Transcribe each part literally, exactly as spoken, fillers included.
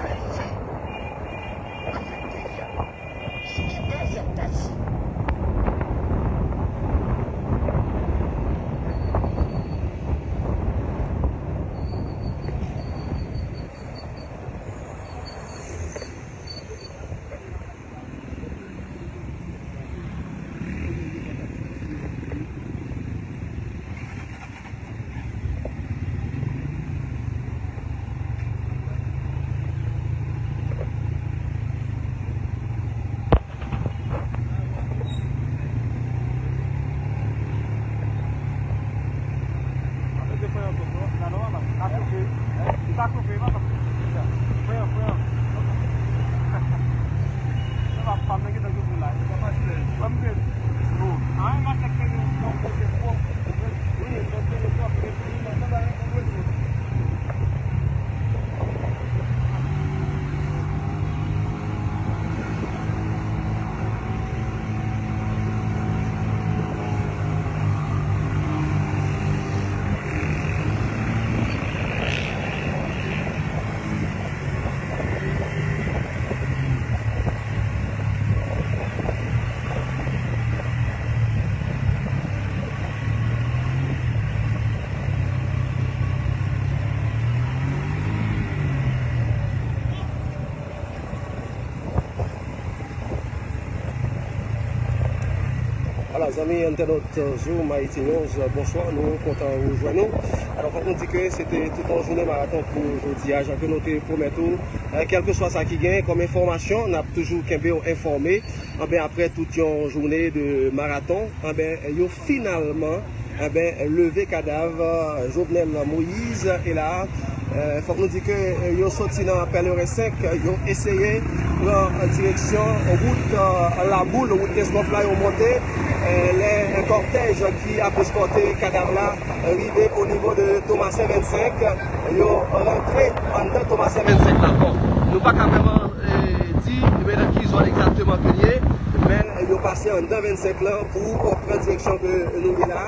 Ayiti, nan fè peyi a. Sou ki baz y ap pati? Ala, zanmi entènot Zoom Haïti News, bonswa, nou kontan rejwenn nou. Alò, fòk nou di ke se te tout yon jounen maraton pou jodi a, jan ke nou te pwomèt ou. Eh, kèlkeswa sa ki gen kòm enfòmasyon, n ap toujou kenbe w enfòme. Anben, apre tout yon jounen de maraton, anben, yo finalman, anben, leve kadav, eh, Jovenel Moïse. E la, eh, fòk nou di ke, eh, yo soti nan Pèleren senk, yo eseye pran direksyon wout, eh, Laboul, wout Kenskòf la, yo monte, eh, lè kòtèj ki ap eskòte kadav la rive o nivo de Tomasen vennsenk, yo rantre anndan Tomasen vennsenk la. Bon, nou pa ka vrèman, eh, di, men nan ki zòn egzakteman ke l ye, men yo pase anndan vennsenk lan pou pran direksyon ke nou ye la.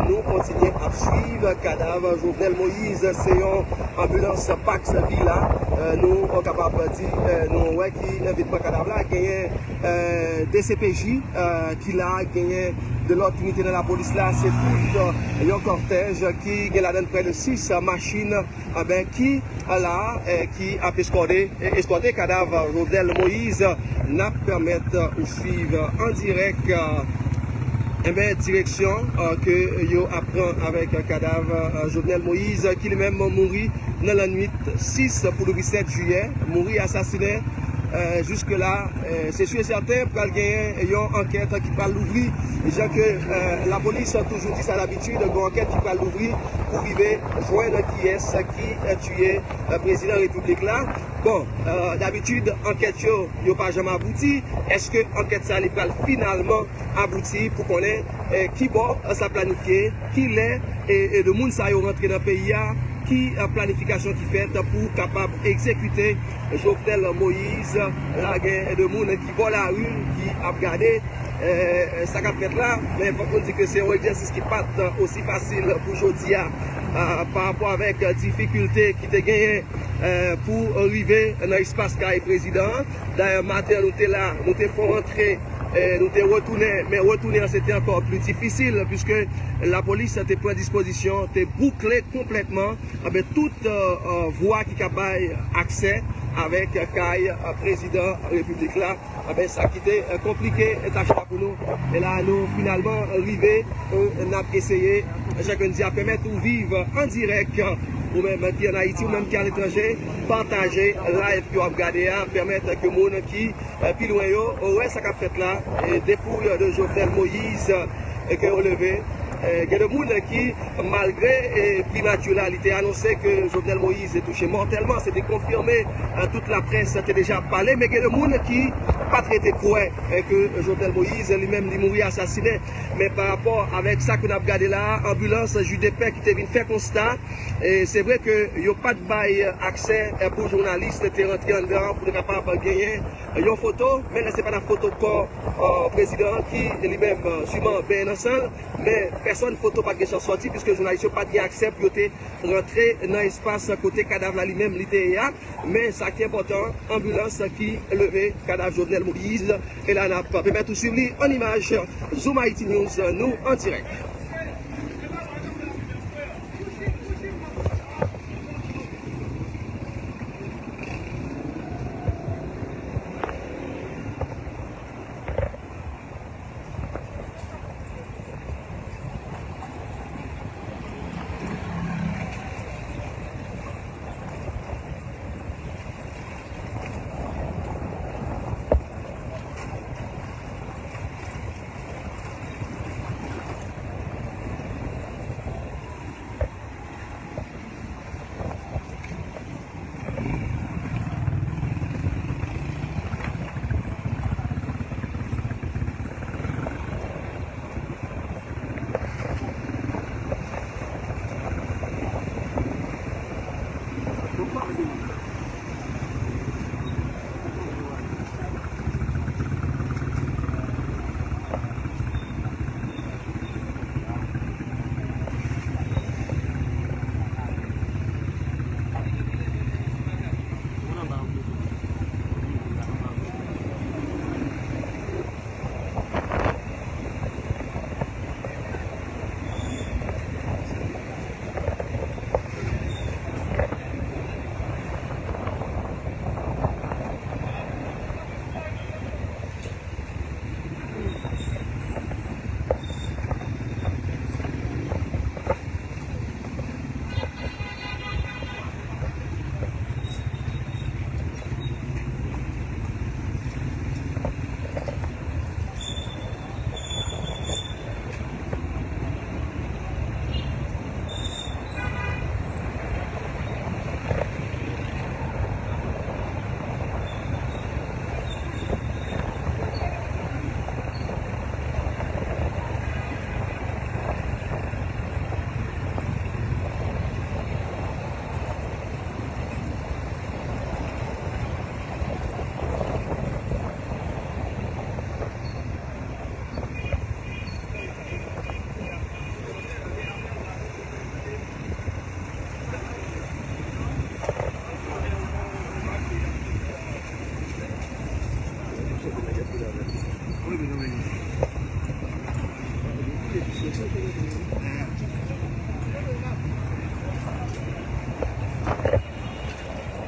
Nou kontinye ap swiv kadav Jovenel Moïse. Se yon anbilans Pax Villa. Eh, nou kapab di, eh, nou wè ki vin pran kadav la. Genyen, eh, D C P J, eh, ki la, genyen de lòt inite nan lapolis la. Se tout, eh, yon kòtèj ki gen ladan l prè de sis machin, anben, ki la, eh, ki ap eskòde, eh, eskòde kadav Jovenel Moïse. N ap pèmèt ou swiv an dirèk, eh, enben, direksyon, eh, ke yo ap pran avèk kadav, eh, Jovenel Moïse, ki li menm mouri nan lannwit sis pou louvri sèt jiyè, mouri asasinen. Eh, jiske la, eh, se si e sèten, pral genyen yon ankèt ki pral louvri. Jan ke, eh, lapolis toujou di sa dabitid, gen yon ankèt ki pral louvri pou rive jwenn kiyès ki, eh, tiye, eh, prezidan repiblik la. Bon, eh, dabitid, ankèt yo, yo pa janm abouti. Èske ankèt sa li pral finalman abouti pou konnen, eh, ki bò, eh, sa planifye, ki lè, e, e de moun sa yo rantre nan peyi a, ki, eh, planifikasyon ki fèt pou kapab egzekite Jovenel Moïse. La gen de moun ki bò lari, ki ap gade, eh, sa k ap fèt la, men fòk nou di ke se yon egzèsis ki pa t osi fasil pou jodi a, eh, pa rapò avèk difikilte ki te genyen, eh, pou rive nan espas kay prezidan an. Dayè, maten an, nou te la, nou te fè yon rantre, eh, nou te retounen, men retounen an se te ankò pli difisil, piske lapolis te pran dispozisyon, te boukle konplètman, anben, tout, eh, eh, vwa ki ka bay aksè avèk kay, eh, prezidan repiblik la. Anben, sa ki te, eh, konplike, eh, tach la pou nou. E la, nou finalman rive, eh, n ap eseye, eh, jan ke n di a, pèmèt ou viv an dirèk, eh, ou menm ki ann Ayiti, ou menm ki aletranje, pataje live ke w ap gade a, pèmèt ke moun ki, eh, pi lwen yo, wè sa k ap fèt la, eh, dépouille de Jovenel Moïse, eh, ke yo leve. Eh, gen de moun ki, malgre, eh, primati la, li te anonse ke Jovenel Moïse te touche mòtèlman, se te konfime, eh, tout laprès te deja ap pale, men gen de moun ki pa t rete kwè, eh, ke Jovenel Moïse li menm li mouri asasinen. Men pa rapò avèk sa ke n ap gade la, anbilans J D P ki te vin fè konsta, eh, se vre ke yo pa t bay aksè, eh, pou jounalis te rantre anndan pou te kapab genyen yon foto, men lè se pa nan foto kò, eh, prezidan an ki li menm, eh, siman benyen nan san l, men Pèsòn foto pa t gen chans sòti, piske jounalis yo pa t gen aksè pou yo te rantre nan espas kote kadav la li menm li te ye a. Men sa ki enpòtan, anbilans ki leve kadav Jovenel Moïse, e la n ap pèmèt ou swiv li an imaj. Zoom Haïti News, nou an dirèk.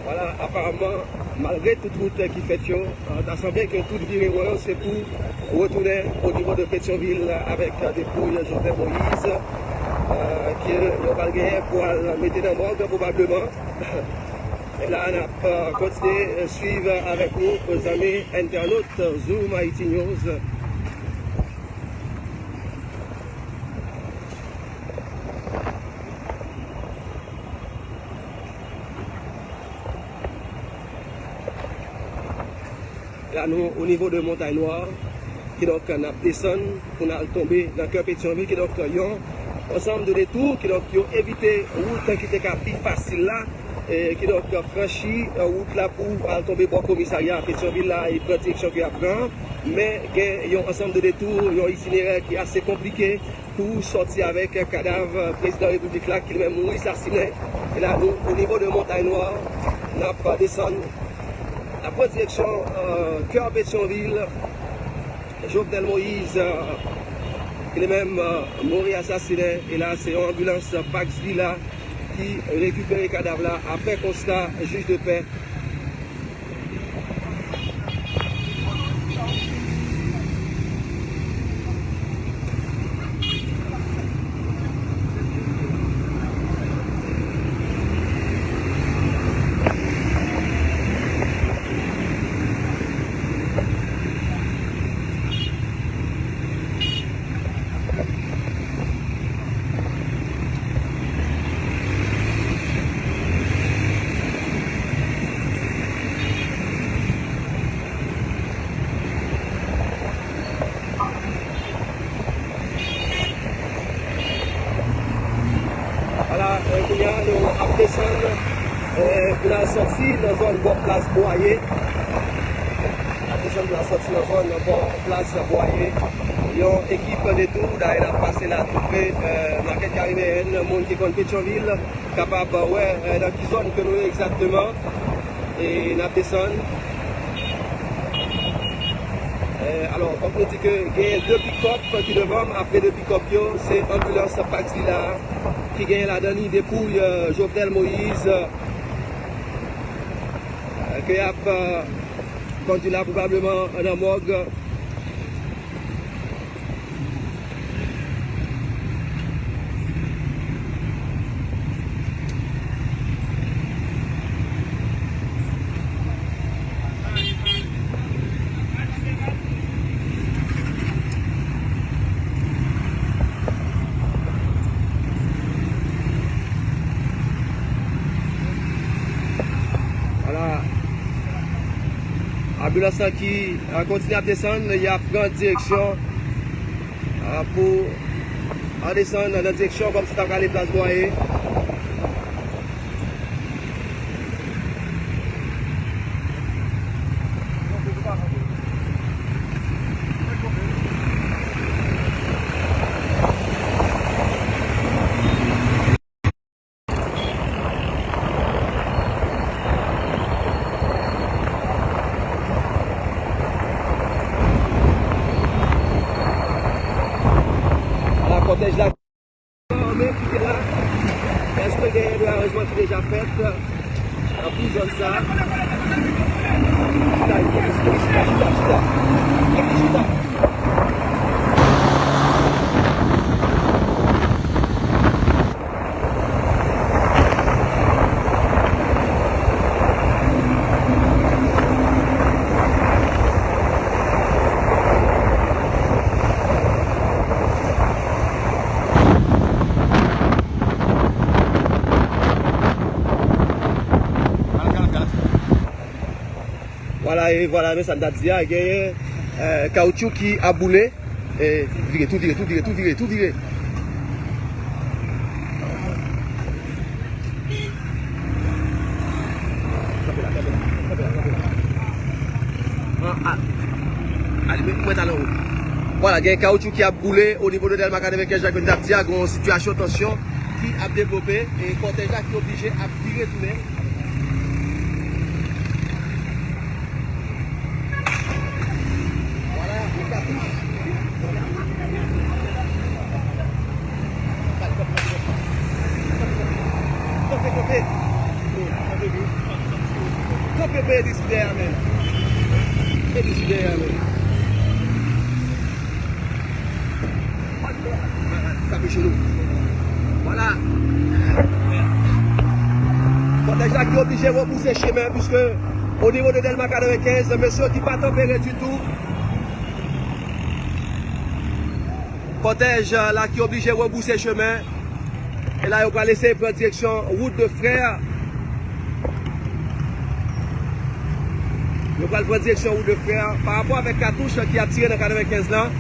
Vwala, aparamman, malgre tout wout ki fèt yo, euh, ta sanble ke tout vire won yo se pou retounen o nivo de Petyonvil avèk, euh, depouy Jovenel Moïse, euh, ke yo pral genyen pou al mete nan mòg pwobableman. E la, n ap, euh, kontinye, euh, swiv avèk nou, zanmi entènot Zoom Haïti News. La, nou o nivo de Montay Nwa, kidonk n ap desann pou n al tonbe nan kè Petyonvil, kidonk yon ansanm de detou, kidonk yo evite wout ki te ka pi fasil la, e kidonk franchi, e, wout la pou al tonbe bò komisarya Petyonvil la e pran direksyon ke y ap pran. Men gen yon ansanm de detou, yon itinerè ki ase konplike, pou sòti avèk kadav prezidan repiblik la ki li menm mouri sasinen. E la nou o nivo de Montay Nwa, n ap desann, n ap pran direksyon, euh, kè Petyonvil. Jovenel Moïse, euh, ki li menm, euh, mouri asasinen. E la se yon anbilans Pax Villa ki rekipere kadav la apre konsta jij de pè. Vwala, e, kounye a, nou ap desann, e, pou n al sòti nan zòn bò plas Bwaye. N ap desann pou n al sòti nan zòn bò plas Bwaye. Yon ekip de tou, dayè n ap pase la, twouve, euh, makèt Karibeyèn, moun ki konn Petyonvil, kapab wè, euh, nan ki zòn ke nou ye egzakteman. E n ap desann. Euh, alò, fòk nou di ke genyen de pikòp ki devan m. Apre de pikòp yo, se anbilans Pax Villa ki genyen ladan li depouy, euh, Jovenel Moïse, euh, ke y ap, euh, kondui la pwobableman nan mòg. Vwala. Anbilans lan ki, a, kontinye ap desann, y ap pran direksyon, a, pou an desann nan direksyon kòmsi ta prale Plas Bwaye. Ala kòtèj la. Men ki te la, èske genyen de aranjman ki deja fèt, euh, pou zòn sa? Chita, chita, chita, chita, chita. Chita, chita. Vwala, e vwala, men sa m t ap di a, genyen, eh, kawoutchou ki ap boule. E vire, tou vire, tou vire, tou vire, tou vire. Kanpe la, kanpe la, kanpe la, kanpe la. Ah, ah. Alime, mwen t al anwo. Vwala, gen kawoutchou ki ap boule o nivo de Dèlma katrevenkenz, jan ke m t ap di a, gen yon sitiyasyon tansyon ki ap devlope, e kòtèj la ki oblije ap vire tounen. Vwala, li ka touche. Kanpe, kanpe. Kanpe, kanpe. Kanpe, kanpe, Edis ki dèyè a, men. Edis ki dèyè a, men. Sa peche nou. Vwala. Kòtèj la ki oblije rebouse chemen, piske o nivo de Dèlma katrevenkenz, mesye yo ki pa tanpere ditou. Kòtèj la ki oblije rebouse chemen. E la, yo pral eseye pran direksyon wout de Frè. Yo pral pran direksyon wout de Frè. Pa rapò avèk katouch ki ap tire nan katrevenkenz lan,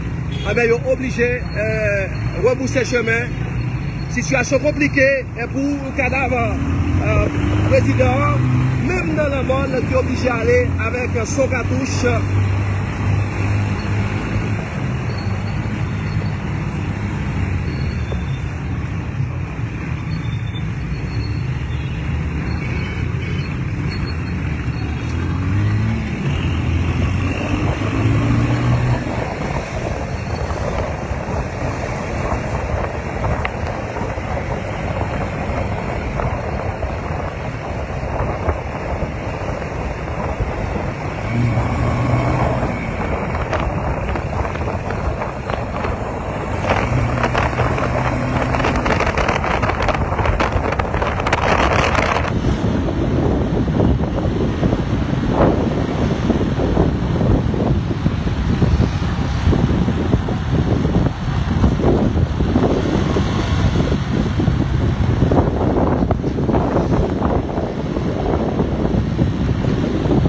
anben, yo oblije, eh, rebouse chemen. Sitiyasyon konplike, eh, pou kadav, eh, prezidan an, menm nan lanmò l, ki oblije ale avèk son katouch.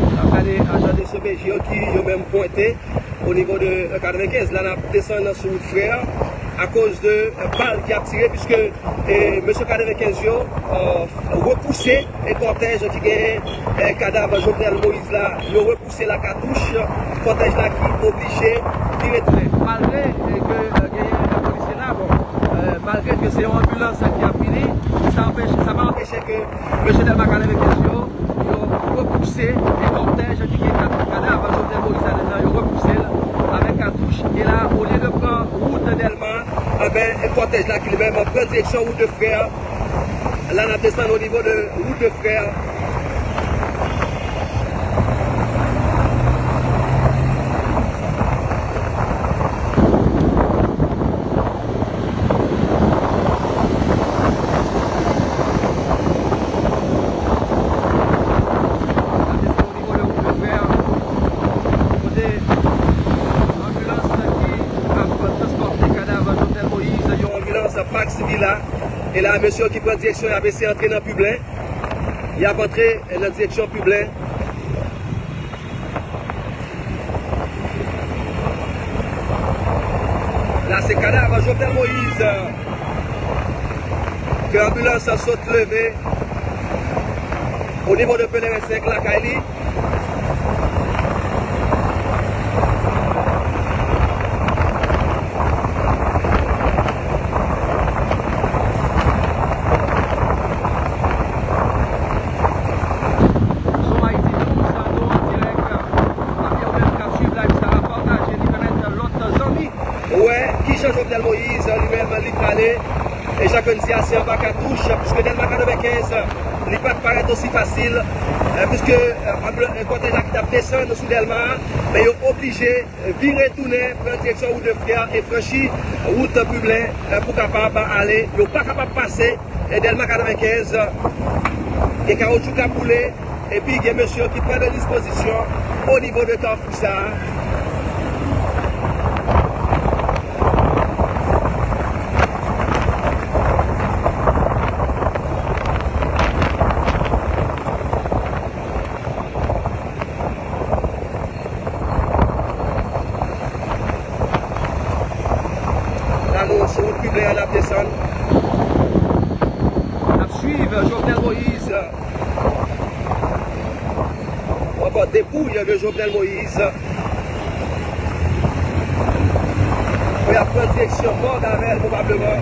N ap gade ajan de C P J yo ki yo menm pwente o nivo de katrevenkenz. La, n ap desann sou wout Frè. akoz de, eh, bal ki ap tire, piske, eh, mesye katrevenkenz yo, eh, repouse, eh, kòtèj ki genyen, eh, kadav Jovenel Moïse la, yo repouse la katouch, kòtèj la ki oblije vire tounen. Malgre, eh, ke, eh, genyen, eh, polisye la, bon, eh, malgre ke se yon anbilans ki ap vini, sa anpeche, sa pa anpeche ke mesye Dèlma katrevenkenz yo, yo repouse, e kòtèj ki gen kat-, kadav Jovenel Moïse ladan l nan, yo repouse l avèk katouch. E la, olye de pran wout Dèlma, enben, e kòtèj la ki li menm pran direksyon wout de Frè. La, n ap desann o nivo de wout de Frè. Kote anbilans ki ap transpòte kadav Jovenel Moïse, yon anbilans Pax Villa. E la, mesye yo ki pran direksyon, y ap eseye antre nan Piblen. Y ap antre nan direksyon Piblen. La, se kadav Jovenel Moïse ke anbilans sot leve o nivo de Pelerensenk lakay li. Son Ayiti News, nou an dirèk. Papi, ou menm k ap swiv live sa a, pataje li, pèmèt lòt zanmi wè kijan Jovenel Moïse li menm li prale. E jan ke n di a, se anba katouch, piske Dèlma katrevenkenz, li pa t parèt osi fasil, eh, piske, eh, anbl-, eh, kòtèj la ki t ap desann sou Dèlma a, men yo oblije vire tounen, pran direksyon wout de Frè e franchi wout Piblen, eh, pou kapab ale. Yo pa kapab pase, eh, Dèlma katrevenkenz. Gen kawotchou k ap boule, epi gen mesye ki pran de dispozisyon o nivo de kafou sa a. La, nou sou wout Piblen an, n ap desann. N ap swiv Jovenel Moïse. Ou ankò depouy de Jovenel Moïse. Pou y ap pran direksyon Mòg avè l, pwobableman.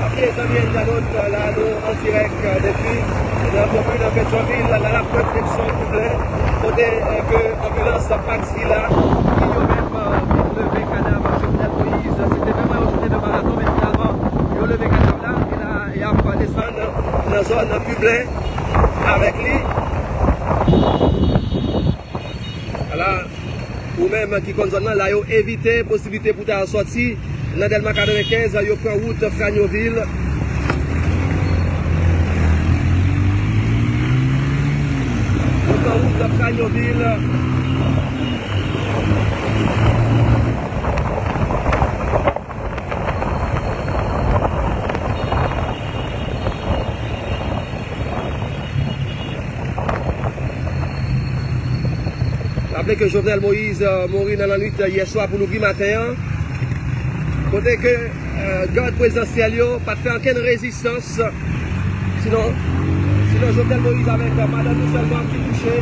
Ok, zanmi entènot, la nou an dirèk, euh, depi nan komin Petyonvil, nan lapwent seksyon Piblen, kote, euh, ke anbilans Pax Villa, ki yo menm, euh, vin leve kadav Jovenel Moïse. Se te menm yon jounen de maraton, men finalman, yo leve kadav la, e la, y ap desann nan zòn Piblen avèk li. Ala, ou menm ki konn zòn nan, la yo evite posiblite pou ta sòti nan Dèlma katrevenkenz, yo pran wout Franyovil. Yo pran wout Franyovil. Raple ke Jovenel Moïse, euh, mouri nan lannwit, euh, yè swa pou louvri maten an. Kote ke, euh, gad prezidansyèl yo pa t fè okenn rezistans. Sinon, sinon Jovenel Moïse avèk, euh, madanm li sèlman ki touche.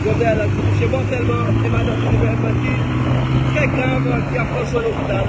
Jovenel ki touche mòtèlman e madanm li menm ki trè grav, ki ap pran swen lopital.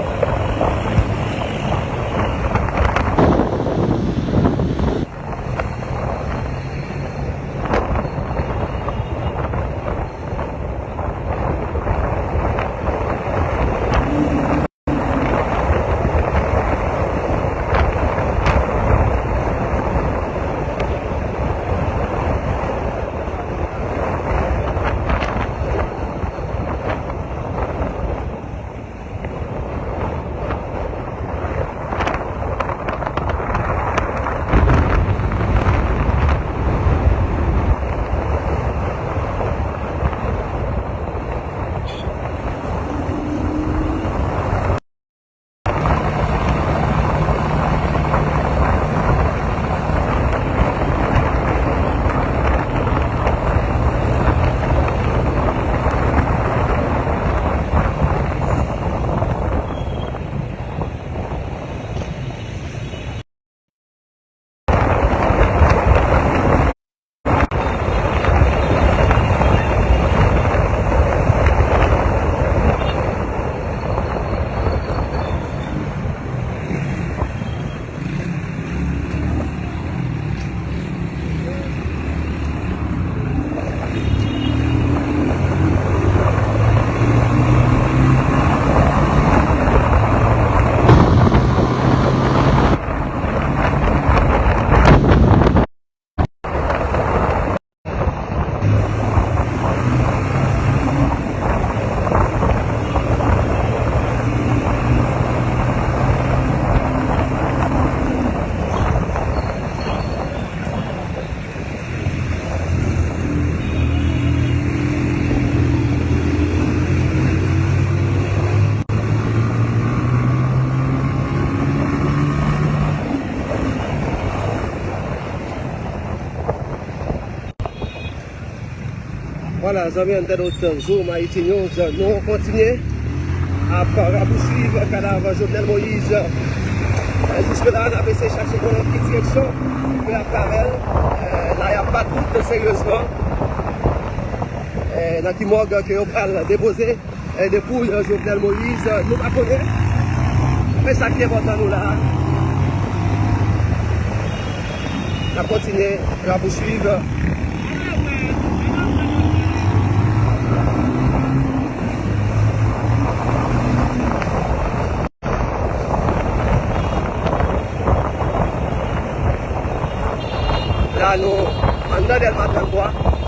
Vwala, zanmi entènot Zoom Haiti News, nou kontinye ap rapouswiv kadav Jovenel Moïse. E, jiske la, n ap eseye chache konnen ki direksyon yo ap pran avè l. E, la, y ap bat tout seryezman. E, nan ki mòg ke yo pral depoze, e, depouy, e, Jovenel Moïse, nou pa konnen. Men sa ki enpòtan nou la, n ap kontinye rapouswiv. La, nou anndan Dèlma trannntwa.